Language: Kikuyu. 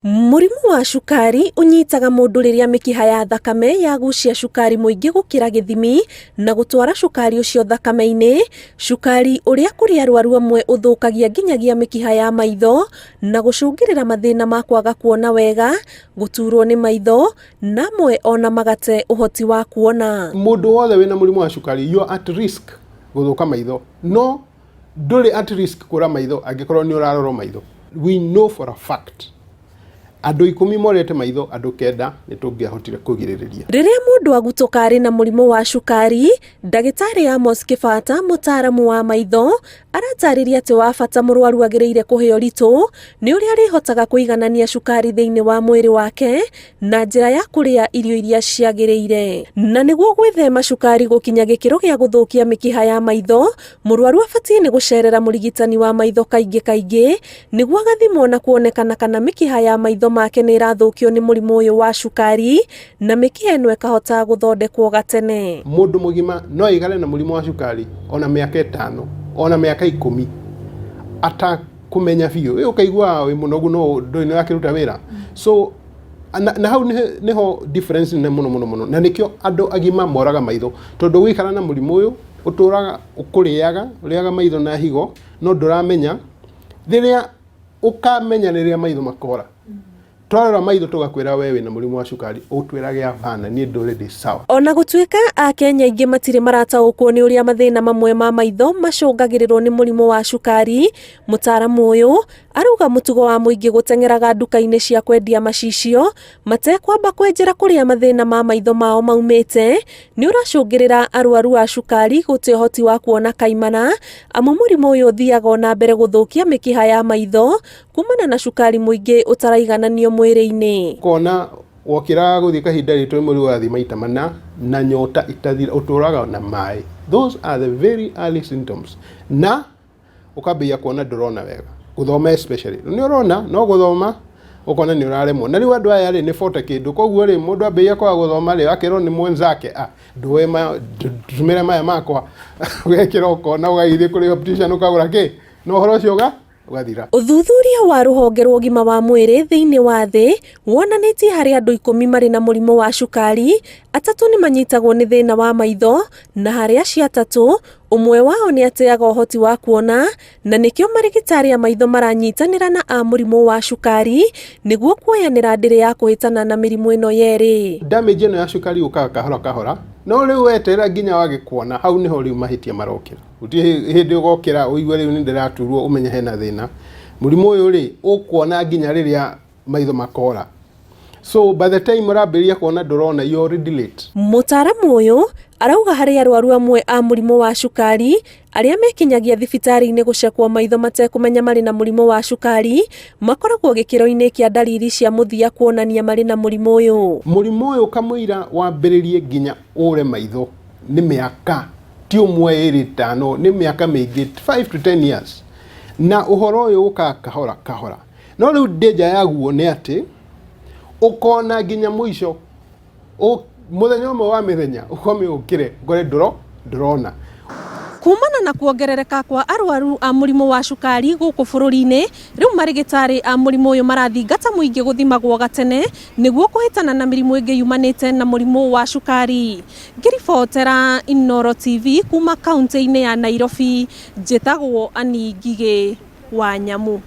Mũrimũ wa cukari ũnyitaga mũndũ rĩrĩa mĩkiha ya thakame yagucia cukari mũingĩ gũkĩra gĩthimi na gũtwara cukari ũcio thakame-inĩ, cukari ũrĩa kũrĩ arwaru amwe ũthũkagia nginyagia mĩkiha ya maitho na gũcũngĩrĩra mathĩna ma kwaga kuona wega, gũturwo nĩ maitho na amwe ona magate ũhoti wa kuona. Mũndũ wothe wĩna mũrimũ wa cukari, you are at risk gũthũka maitho, no ndũrĩ at risk kũra maitho angĩkorwo nĩ ũrarorwo maitho. We know for a fact andũ 10 morete maitho, andũ 9 nĩ tũngĩahotire kũgirĩrĩria. Rĩrĩa mũndũ agutũka arĩ na mũrimũ wa cukari, ndagĩtarĩ Amos Kĩbata, mũtaaramu wa maitho, aratarĩria atĩ wa bata mũrwaru agĩrĩire kũhe ũritũ nĩ ũrĩa arĩhotaga kũiganania cukari thĩinĩ wa mwĩrĩ wake na njĩra ya kũrĩa irio iria ciagĩrĩire. Na nĩguo gwĩthema cukari gũkinya gĩkĩro gĩa gũthũkia mĩkiha ya maitho, mũrwaru abatiĩ nĩ gũcerera mũrigitani wa maitho kaingĩ kaingĩ nĩguo agathimwo na kuonekana kana mĩkiha ya maitho make nĩ ĩrathũkio nĩ mũrimũ ũyũ wa cukari na mĩkiha ĩno ĩkahota gũthondekwo gatene. Mũndũ mũgima no aikare na mũrimũ wa cukari ona mĩaka 5, ona mĩaka 10 atakũmenya biũ. Ĩ ũkaigua wĩ mũnogu no ndũrĩ nĩ ũrakĩruta wĩra. So na hau nĩho difference nene mũno mũno mũno, na nĩkĩo andũ agima moraga maitho, tondũ ũgĩikara na mũrimũ ũyũ ũtũraga ũkũrĩaga, ũrĩaga maitho na higo, no ndũramenya. Rĩrĩa ũkamenya rĩrĩa maitho makora, twarora maitho tũgakwĩra we wĩna mũrimũ wa cukari, ũtwĩrage abana, niĩ ndũrĩ ndĩ sawa. Ona gũtuĩka Akenya aingĩ matirĩ marataũkwo nĩ ũrĩa mathĩna mamwe ma maitho macũngagĩrĩrwo nĩ mũrimũ wa cukari, mũtaaramu ũyũ arauga mũtugo wa mũingĩ gũteng'eraga nduka-inĩ cia kwendia macicio matekwamba kwenjera kũrĩa mathĩna ma maitho mao maumĩte nĩ ũracũngĩrĩra arwaru a cukari gũte ũhoti wa kuona kaimana, amu mũrimũ ũyũ ũthiaga ona mbere gũthũkia mĩkiha ya maitho kumana na cukari mũingĩ ũtaraigananio mwĩrĩ-inĩ. Kona wokĩraga gũthiĩ kahinda rĩtũ mwĩrĩ ũrathiĩ maita mana na nyota itathira, ũtũraga na maĩ. Those are the very early symptoms. Na ũkambĩrĩria kuona ndũrona wega, gũthoma especially nĩ ũrona no gũthoma ũkona nĩ ũraremwo. Na rĩu andũ aya rĩ nĩ bote kĩndũ, koguo rĩ mũndũ ambĩrĩria kwaga gũthoma rĩ akerwo nĩ mwenzake, ah ndũe ndũmĩre maya makwa, ũgekĩra ũkona ũgagĩthiĩ kũrĩ optician ũkagũra kĩ, na ũhoro ũcio ũgathira. Ũthuthuria wa rũhonge rwa ũgima wa mwĩrĩ thĩinĩ wa thĩ wonanĩtie harĩ andũ 10 marĩ na mũrimũ wa cukari, 3 nĩ manyitagwo nĩ thĩna wa maitho, na harĩ acio 3, ũmwe wao nĩ ateaga ũhoti wa kuona, na nĩkĩo marigitari a maitho maranyitanĩra na a mũrimũ wa cukari nĩguo kuoyanĩra ndĩrĩ ya kũhĩtana na mĩrimũ ĩno yerĩ. Damage ĩno ya cukari yũkaga kahora kahora, no rĩu weterera nginya wage kuona, hau nĩho rĩu mahĩtia marokĩra. Gũtirĩ hĩndĩ ũgokĩra ũigue rĩu nĩ ndĩraturwo ũmenye hena thĩna. Mũrimũ ũyũ rĩ, ũkuona nginya rĩrĩa maitho makora. So by the time ũrambĩrĩria kuona ndũrona, you already late. Mũtaaramu ũyũ arauga harĩ arwaru amwe a mũrimũ wa cukari arĩa mekinyagia thibitarĩ-inĩ gũcekwo maitho matekũmenya marĩ na mũrimũ wa cukari, makoragwo gĩkĩro-inĩ kĩa ndariri cia mũthia kuonania marĩ na mũrimũ ũyũ. Mũrimũ ũyũ kamũira wambĩrĩrie nginya ũre maitho nĩ mĩaka ti ũmwe ĩrĩ ĩtano, nĩ mĩaka mĩingĩ 5 to 10 years, na ũhoro ũyũ ũkaga kahora kahora. No rĩu danger yaguo nĩ atĩ ũkona nginya mũico, mũthenya ũmwe wa mĩthenya ũkome ũkĩre ũkore ndũrona. Kumana na kuongerereka kwa arwaru a mũrimũ wa cukari gũkũ bũrũri-inĩ, rĩu marigitari a mũrimũ ũyũ marathingata mũingĩ gũthimagwo gatene nĩguo kũhĩtana na mĩrimũ ĩngĩ yumanĩte na mũrimũ wa cukari. Ngĩribotera Inooro TV kuma kaunti-inĩ ya Nairobi, njĩtagwo Annie Ngigĩ wa Nyamu.